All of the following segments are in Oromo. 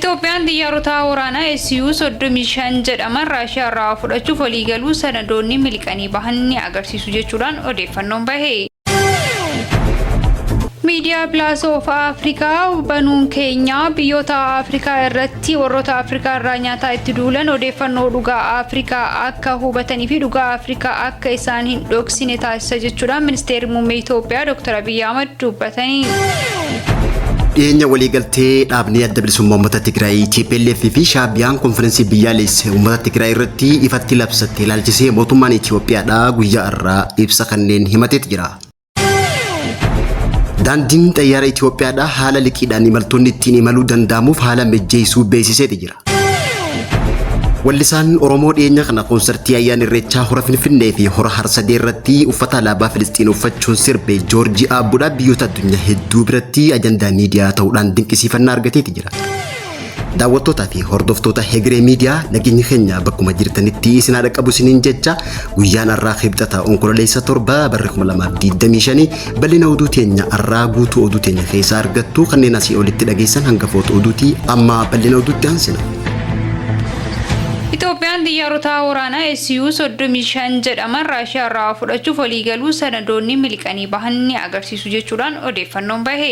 Itoophiyaan xiyyaarota waraanaa SU 35 jedhaman Raashiyaa irraa fudhachuuf waliigaluu sanadoonni miliqanii bahan ni agarsiisu jechuudhaan odeeffannoon bahe. Miidiyaa Pilaas of Afrikaa banuun keenya biyyoota Afrikaa irratti warroota Afrikaa irraa nyaataa itti duulan odeeffannoo dhugaa Afrikaa akka hubatanii fi dhugaa Afrikaa akka isaan hin dhoksine taasisa jechuudhaan ministeerri muummee Itoophiyaa Dr. Abiyyi Ahmad dubbatanii. Dhiyeenya waliigaltee dhaabni adda bilisummaa uummata Tigraay TPLF fi Shaabiyaan konferensii biyyaalessa uummata Tigraay irratti ifatti labsatte ilaalchisee mootummaan Itoophiyaadhaa guyyaa irraa ibsa kanneen himateet jira. Daandiin xayyaara Itoophiyaadhaa haala liqiidhaan imaltoonni ittiin imaluu danda'amuuf haala mijjeessuu beeksiseeti jira. Wallisaan Oromoo dhiyeenya kana koonsartii ayyaana Irreechaa Hora Finfinnee fi Hora Harsadee irratti uffata alaabaa Filisxiin uffachuun sirbe Joorji Aabbuudhaa biyyoota addunyaa hedduu biratti ajandaa miidiyaa ta'uudhaan dinqisiifannaa argateeti jira. Daawwattootaa fi hordoftoota Hegeree Miidiyaa nageenyi keenya bakkuma jirtanitti isin haa dhaqqabu isiniin jecha guyyaan har'aa Kibxata Onkololeessa 7 barri 2025 bal'ina oduu teenya har'aa guutuu oduu teenya keessaa argattu kanneen asii olitti dhageessan hangafoota oduuti amma bal'ina oduutti aansina. Itoophiyaan xiyyaarota waraanaa SU 35 jedhaman Raashiyaa irraa fudhachuuf waliigaluu sanadoonni miliqanii bahan ni agarsiisu jechuudhaan odeeffannoon bahe.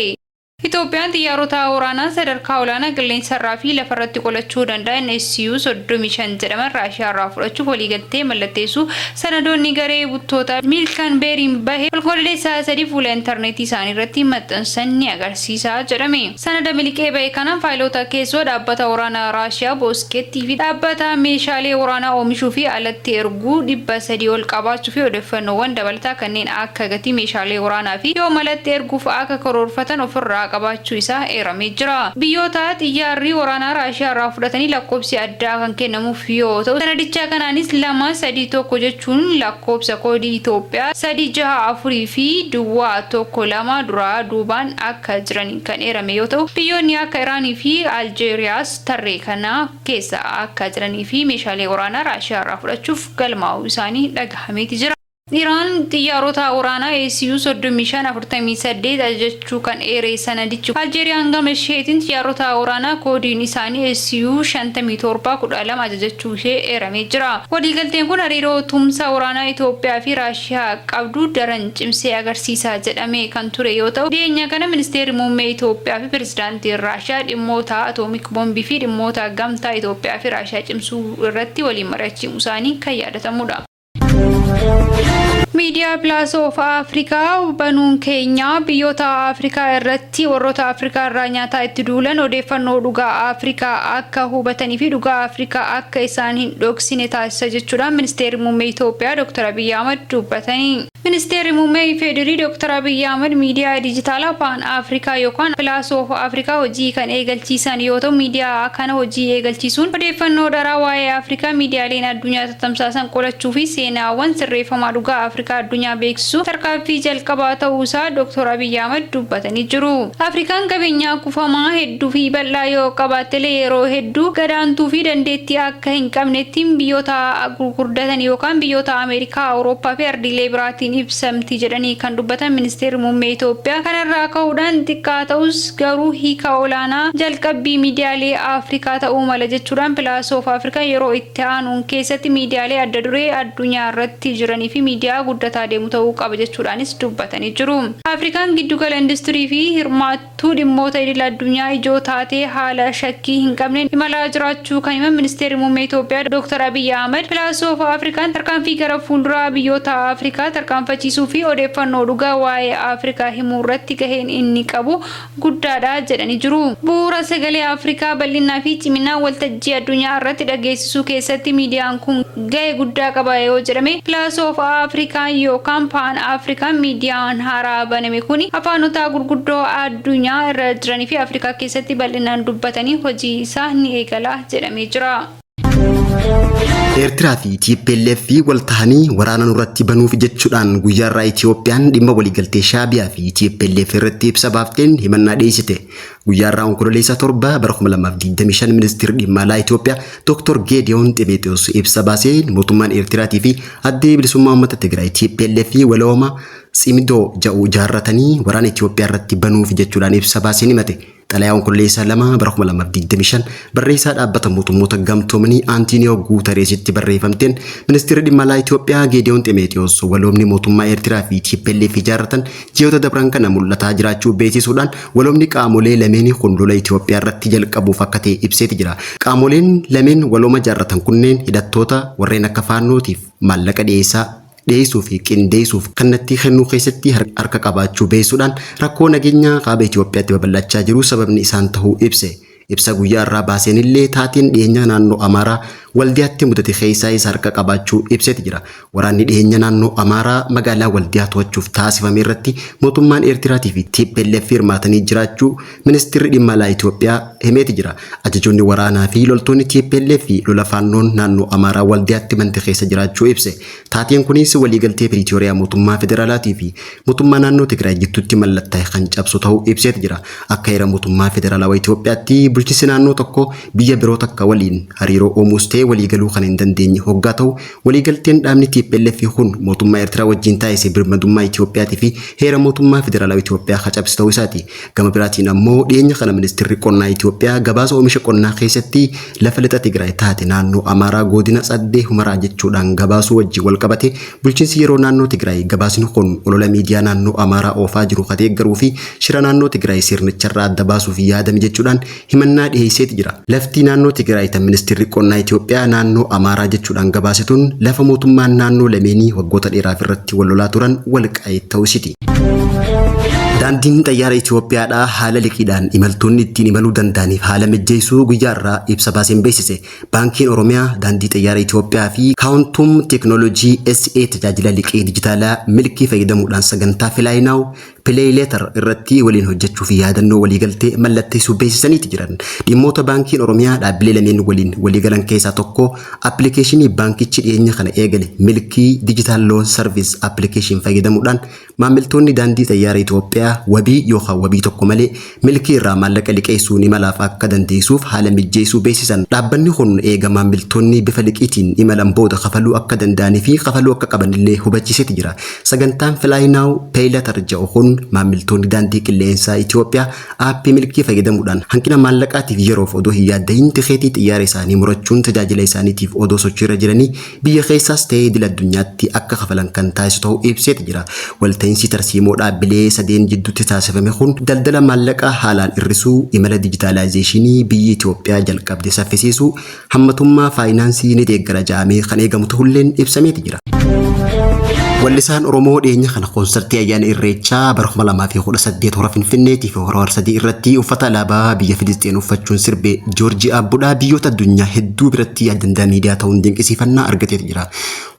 Itoophiyaan xiyyaarota waraanaa sadarkaa olaanaa qilleensarraa fi lafarratti qolachuu danda'an SU 35 jedhaman Raashiyaarraa fudhachuuf waliigaltee mallatteessuu sanadoonni garee buttoota Miilkan Beeriin bahe Onkololeessa 3 fuula intarneetii isaaniirratti maxxansan ni agarsiisa jedhame. Sanada miliqee bahe kanaan faayiloota keessoo dhaabbata waraanaa Raashiyaa Booskeettii fi dhaabbata meeshaalee waraanaa oomishuu fi alatti erguu 300 ol qabaachuu fi odeeffannoowwan dabalataa kanneen akka gatii meeshaalee waraanaa fi yoom alatti erguuf akka karoorfatan ofirraa qabaachuu isaa eeramee jira. Biyyoota xiyyaarri waraanaa Raashiyaa irraa fudhatanii lakkoofsi addaa kan kennamuuf yoo ta'u, sanadichaa kanaanis 2, 3, 1 jechuun lakkoofsa koodii Itoophiyaa 3, 6, 4 fi duwwaa 1, 2 duraa duubaan akka jiran kan eerame yoo ta'u, biyyoonni akka Iraanii fi Aljeeriyaas tarree kana keessa akka jiranii fi meeshaalee waraanaa Raashiyaa irraa fudhachuuf galmaa'uu isaanii dhagahameeti jira. Iraan xiyyaarota waraanaa SU 35 48 ajajachuu kan eere sanadichi, Aljeeriyaan gama isheetiin xiyyaarota waraanaa koodiin isaanii SU 57 12 ajajachuu ishee eeramee jira. Waliigalteen kun hariiroo tumsa waraanaa Itoophiyaa fi Raashiyaa qabdu daran cimsee agarsiisa jedhamee kan ture yoo ta'u, dhiyeenya kana Ministeerri Muummee Itoophiyaa fi Pirezidaantiin Raashiyaa dhimmoota Atoomik Bombii fi dhimmoota gamtaa Itoophiyaa fi Raashiyaa cimsuu irratti waliin mari'achuu isaanii kan yaadatamuudha. Miidiyaa Pilaas of Afrikaa banuun keenya biyyoota Afrikaa irratti warroota Afrikaa irraa nyaataa itti duulan odeeffannoo dhugaa Afrikaa akka hubatanii fi dhugaa Afrikaa akka isaan hin dhoksine taasisa jechuudhaan Ministeerri Muummee Itoophiyaa Dr. Abiyyi Ahmad dubbatanii. Ministeerri Muummee IFDR Dr. Abiyyi Ahmad miidiyaa dijitaalaa Paan Afrikaa yookaan Pilaas of Afrikaa hojii kan eegalchiisan yoo ta'u, miidiyaa kana hojii eegalchiisuun odeeffannoo dharaa waa'ee Afrikaa miidiyaaleen addunyaa tamsaasan qolachuu fi seenaawwan sirreeffamaa dhugaa Afrikaa addunyaa beeksisuu tarkaanfii jalqabaa ta'uu isaa Dr. Abiyyi Ahmad dubbatanii jiru. Afrikaan qabeenyaa kufamaa hedduu fi bal'aa yoo qabaattelee yeroo hedduu gadaantuu fi dandeettii akka hin qabnetti biyyoota gurguddatan yookaan biyyoota Ameerikaa, Awurooppaa fi ardiilee biraatiin ibsamti jedhanii kan dubbatan Ministeerri Muummee Itoophiyaa kanarraa ka'uudhaan xiqqaa ta'us garuu hiika olaanaa jalqabbii miidiyaalee Afrikaa ta'uu mala jechuudhaan Pilaas of Afrikaa yeroo itti aanuun keessatti miidiyaalee adda duree addunyaa irratti jiranii fi miidiyaa guddataa deemu ta'uu qaba jechuudhaanis dubbatanii jiru. Afrikaan giddugala industirii fi hirmaattuu dhimmoota idil addunyaa ijoo taatee haala shakkii hin qabneen imalaa jiraachuu kan himan Ministeerri Muummee Itoophiyaa Dr. Abiyyi Ahmad, Pilaas of Afrikaan tarkaanfii gara fuulduraa biyyoota Afrikaa tarkaanfachiisuu fi odeeffannoo dhugaa waa'ee Afrikaa himuu irratti gaheen inni qabu guddaadha jedhanii jiru. Bu'uura sagalee Afrikaa bal'innaa fi ciminaan waltajjii addunyaa irratti dhageessisuu keessatti miidiyaan kun gahee guddaa qaba yoo jedhame Pilaas of Afrikaan yookaan Paan Afrikaan miidiyaan haaraa baname kuni afaanota gurguddoo addunyaa irra jiranii fi Afrikaa keessatti bal'inaan dubbatanii hojii isaa ni eegala jedhamee jira. Eertiraa fi TPLF wal tahanii waraana nurratti banuuf jechuudhaan guyyaarraa Itiyoophiyaan dhimma waliigaltee Shaabiyaa fi TPLF irratti ibsa baafteen himannaa dhiyeessite. Guyyaarraa Onkololeessa 7 bara 2025 ministeerri dhimma alaa Itiyoophiyaa Dr. Geediyoon Ximeexiyoos ibsa baaseen mootummaan Eertiraatii fi addi bilisummaa uummata Tigraay TPLF walooma Tsimdoo ja'u ijaarratanii waraana Itoophiyaa irratti banuuf jechuudhaan ibsa baaseen himate. Xalayaa Onkololeessaa 2 bara 2025 barreessaa dhaabbata mootummoota gamtoomanii Antooniyoo Guutareesitti barreeffamteen ministeerri dhimma alaa Itoophiyaa Geediyoon Ximeetiyoos waloomni mootummaa Eertiraa fi TPLF ijaarratan ji'oota dabran kana mul'ataa jiraachuu beeksisuudhaan waloomni qaamolee lameenii kun lola Itoophiyaa irratti jalqabuuf akka ta'e ibseeti jira. Qaamoleen lameen walooma ijaarratan kunneen hidhattoota warreen akka Faannootiif maallaqa dhiyeessaa dhiyeessuu fi qindeessuuf kallattii kennuu keessatti harka qabaachuu beeksisuudhaan rakkoo nageenyaa kaaba Itoophiyaatti babal'achaa jiru sababni isaan ta'uu ibse. Ibsa guyyaa irraa baaseen illee taateen dhiyeenya naannoo Amaaraa Waldiyaatti mudate keessaa isa harka qabaachuu ibseeti jira. Waraanni dhiyeenya naannoo Amaaraa magaalaa Waldiyaa to'achuuf taasifame irratti mootummaan Eertiraatii fi TPLF hirmaatanii jiraachuu ministeerri dhimma alaa Itoophiyaa himeeti jira. Ajajoonni waraanaa fi loltoonni TPLF lola Faannoon naannoo Amaaraa Waldiyaatti bante keessa jiraachuu ibse. Taateen kunis waliigaltee Piriitooriyaa mootummaa federaalaatii fi mootummaa naannoo Tigraay gidduutti mallattaa'e kan cabsu ta'uu ibseeti jira. Akka heera mootummaa federaalawaa Itoophiyaatti bulchiinsi naannoo tokko biyya biroo takka waliin hariiroo uumuus ta'e waliigaluu kan hin dandeenye hoggaa ta'u, waliigalteen dhaabni TPLF kun mootummaa Eertiraa wajjin taasise birmadummaa Itoophiyaatii fi heera mootummaa federaalawaa Itoophiyaa kan cabsu ta'uu isaati. Gama biraatiin ammoo dhiyeenya kana ministeerri qonnaa Itoophiyaa gabaasa oomisha qonnaa keessatti lafa lixa Tigraay taate naannoo Amaaraa godina Tsaddee Humaraa jechuudhaan gabaasuu wajjin wal qabate bulchiinsi yeroo naannoo Tigraay gabaasni kun olola miidiyaa naannoo Amaaraa oofaa jiru kan deeggaruu fi shira naannoo Tigraay sirnicharraa adda baasuuf yaadame jechuudhaan himannaa dhiyeesseeti jira. Lafti naannoo Tigraay tan ministeerri qonnaa Itoophiyaa naannoo Amaaraa jechuudhaan gabaase tun lafa mootummaan naannoo lameenii waggoota dheeraaf irratti wal lolaa turan Walqaayit ta'uu isiti. Daandiin xayyaara Itoophiyaadhaa haala liqiidhaan imaltoonni ittiin imaluu danda'aniif haala mijjeessuu guyyaa irraa ibsa baaseen beeksise. Baankiin Oromiyaa, Daandii Xayyaara Itoophiyaa fi Kaawuntuum Teeknooloojii SA tajaajila liqii dijitaalaa Milkii fayyadamuudhaan sagantaa Fly Now Pay Later irratti waliin hojjechuuf yaadannoo waliigaltee mallatteessuu beeksisaniiti jiran. Dhimmoota Baankiin Oromiyaa dhaabbilee lameen waliin waliigalan keessaa tokko appilikeeshinii baankichi dhiyeenya kana eegale Milkii Digital Loan Service Application fayyadamuudhaan maamiltoonni Daandii Xayyaara Itoophiyaa wabii yookaan wabii tokko malee Milkii irraa maallaqa liqeessuun imalaaf akka dandeessuuf haala mijjeessuu beeksisan. Dhaabbanni kun eega maamiltoonni bifa liqiitiin imalan booda kafaluu akka danda'anii fi kafaluu akka qaban illee hubachiiseeti jira. Sagantaan Fly Now Pay Later jedhu kun maamiltoonni Daandii Qilleensaa Itoophiyaa aappii Milkii fayyadamuudhaan hanqina maallaqaatiif yeroof odoo hin yaaddahin tikeetii xiyyaara isaanii murachuun tajaajila isaaniitiif odoo sochiirra jiranii biyya keessaas ta'ee idil addunyaatti akka kafalan kan taasisu ta'uu ibseeti jira. Walta'iinsi tarsiimoo dhaabbilee sadeen jidduutti taasifame kun daldala maallaqaa haalaan hir'isuu, imala dijitaalaayizeeshinii biyyi Itoophiyaa jalqabde saffisiisuu, hammatummaa faayinaansii ni deeggara jedhamee kan eegamu ta'ulleen ibsameeti jira. Wallisaan Oromoo dhiyeenya kana koonsartii ayyaana Irreechaa bara 2018 hora Finfinneetii fi hora Harsadii irratti uffata alaabaa biyya Filisxeen uffachuun sirbe Joorji Aabbuudhaa biyyoota addunyaa hedduu biratti ajandaa miidiyaa ta'uun dinqisiifannaa argateeti jira.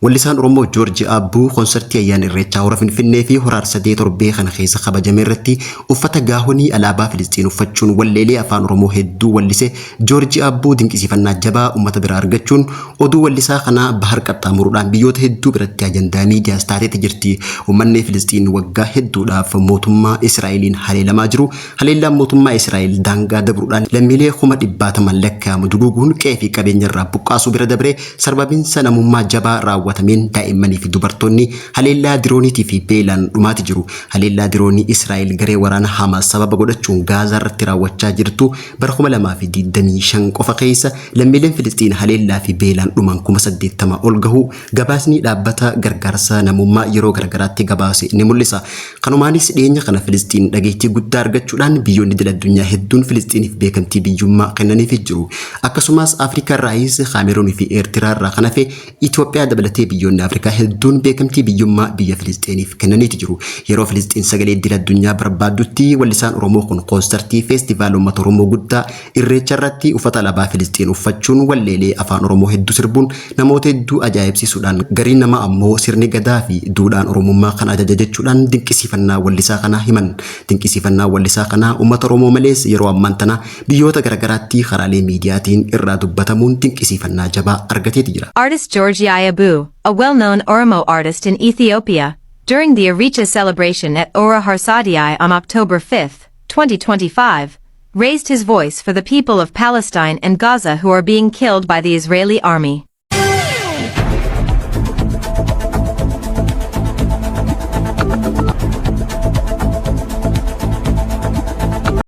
Wallisaan Oromoo Joorji Aabbuu koonsartii ayyaana Irreechaa hora Finfinnee fi hora Harsadee torbee kana keessa kabajame irratti uffata gaahonii alaabaa Filisxiin uffachuun walleelee afaan Oromoo hedduu wallise. Joorji Aabbuu dinqisiifannaa jabaa uummata biraa argachuun oduu wallisaa kanaa bahar qaxxaamuruudhaan biyyoota hedduu biratti ajandaa miidiyaas taateeti jirti. Uummanni Filisxiin waggaa hedduudhaaf mootummaa Israa'eliin haleelamaa jiru. Haleellaan mootummaa Israa'el daangaa dabruudhaan lammiilee 100,000 lakkaa'amu duguuguun qe'ee fi qabeenya irraa buqqaasuu bira dabree sarbamiinsa namummaa jabaa raawwatameen daa'immanii fi dubartoonni haleellaa dirooniitii fi beelaan dhumaati jiru. Haleellaa diroonii Israa'el garee waraana Hamaas sababa godhachuun Gaazaa irratti raawwachaa jirtu bara 2025 qofa keessa lammiileen Filisxiin haleellaa fi beelaan dhuman 80,000 ol gahuu gabaasni dhaabbata gargaarsa namummaa yeroo garagaraatti gabaase ni mul'isa. Kanumaanis dhiyeenya kana Filisxiin dhageettii guddaa argachuudhaan biyyoonni idil addunyaa hedduun Filisxiiniif beekamtii biyyummaa kennaniif jiru. Akkasumas Afrikaa irraayis Kaameruunii fi Eertiraa irraa kan hafe Itoophiyaa dabalatee biyyoonni Afrikaa hedduun beekamtii biyyummaa biyya Filisxiiniif kennaniiti jiru. Yeroo Filisxiin sagalee idil addunyaa barbaaddutti wallisaan Oromoo kun koonsartii feestivaala uummata Oromoo guddaa Irreecha irratti uffata alaabaa Filisxiin uffachuun walleelee afaan Oromoo hedduu sirbuun namoota hedduu ajaa'ibsiisuudhaan gariin namaa ammoo sirni gadaa fi duudhaan Oromummaa kan ajaja jechuudhaan dinqisiifannaa wallisaa kanaa himan. Dinqisiifannaa wallisaa kanaa uummata Oromoo malees yeroo ammaan tana biyyoota garagaraatti karaalee miidiyaatiin irraa dubbatamuun dinqisiifannaa jabaa argateeti jira. Artist Georgi Abu, a well-known Oromo artist in Ethiopia, during the Irreecha celebration at Hora Harsadii on October 5, 2025, raised his voice for the people of Palestine and Gaza who are being killed by the Israeli army.